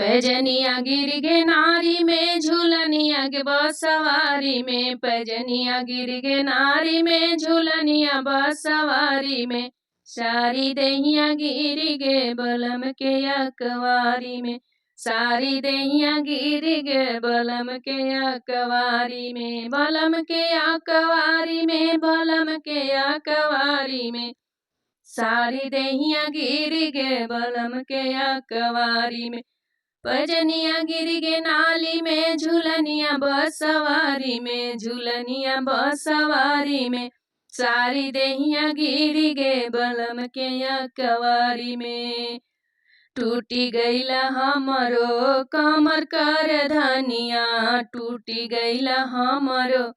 पैजनिया गिर गे नारी में, झूलनिया के बसवारी में। पैजनिया गिर गे नारी में, झूलनिया बसवारी में। सारी दहिया गिर गे बलम के अकवारी में। सारी दहिया गिर गे बलम के अकवारी में। बलम के अकवारी में, बलम के अकवारी में। सारी दहिया गिर गे बलम के अकवारी में। पैजनिया गिर गे नाली में, झूलनिया बसवारी में। झूलनिया बसवारी में। सारी दहिया गिर गे बलम के अकवारी में। टूटी गईला हमरो कमर कर धनिया। टूटी गईला हमरो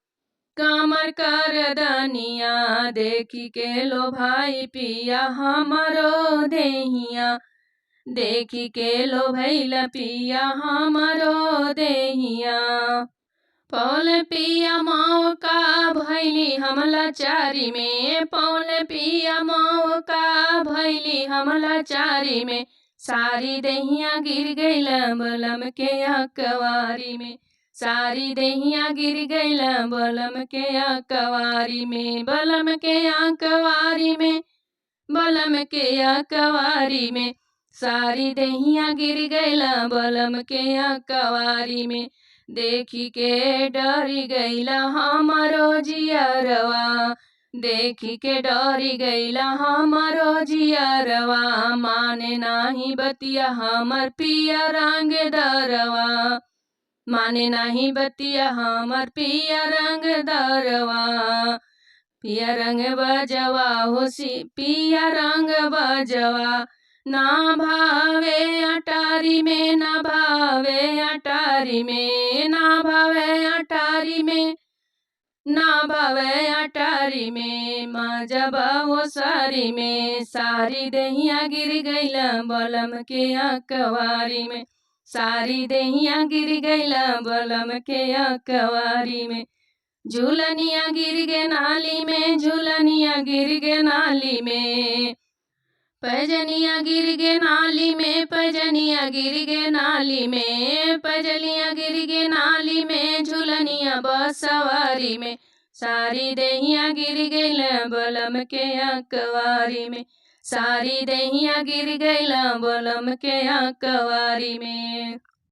कमर कर धनिया। देखी के लो भाई पिया हमरो देहिया। देखी के लो भैला पिया हमरो देहिया। पौल पिया मौका भैली हमला चारी में। पौल पिया मौका भैली हमला चारी में। सारी दहिया गिर गईला बलम के अकवारी में। सारी दहिया गिर गईला बलम के अकवारी में। बलम के अकवारी में, बलम के अकवारी में। सारी दहिया गिर गईला बलम के अकवारी में। देखी के डरी गईला हमरो जियरवा। देखी के डरी गईला हमरो जियरवा। माने नाही बतिया हमर पिया रंग दरवा। माने नाही बतिया हमर पिया रंग दरवा। पिया रंग बजवा हो सी, पिया रंग बजवा। ना भावे अटारी में, ना भावे अटारी में। ना भावे अटारी में, ना भावे अटारी में। मजबा वो सारी में। सारी दहिया गिर गईला बलम के अकवारी में। सारी दहिया गिर गईला बलम के अकवारी में। झूलनिया गिर गे नाली में, झूलनिया गिर गे नाली में। पैजनिया गिर गे नाली में, पैजनिया गिर गे नाली में। पैजनिया गिर गे नाली में, झूलनिया बसवारी में। सारी दहिया गिर गईला बलम के अकवारी में। सारी दहिया गिर गईला बलम के अकवारी में।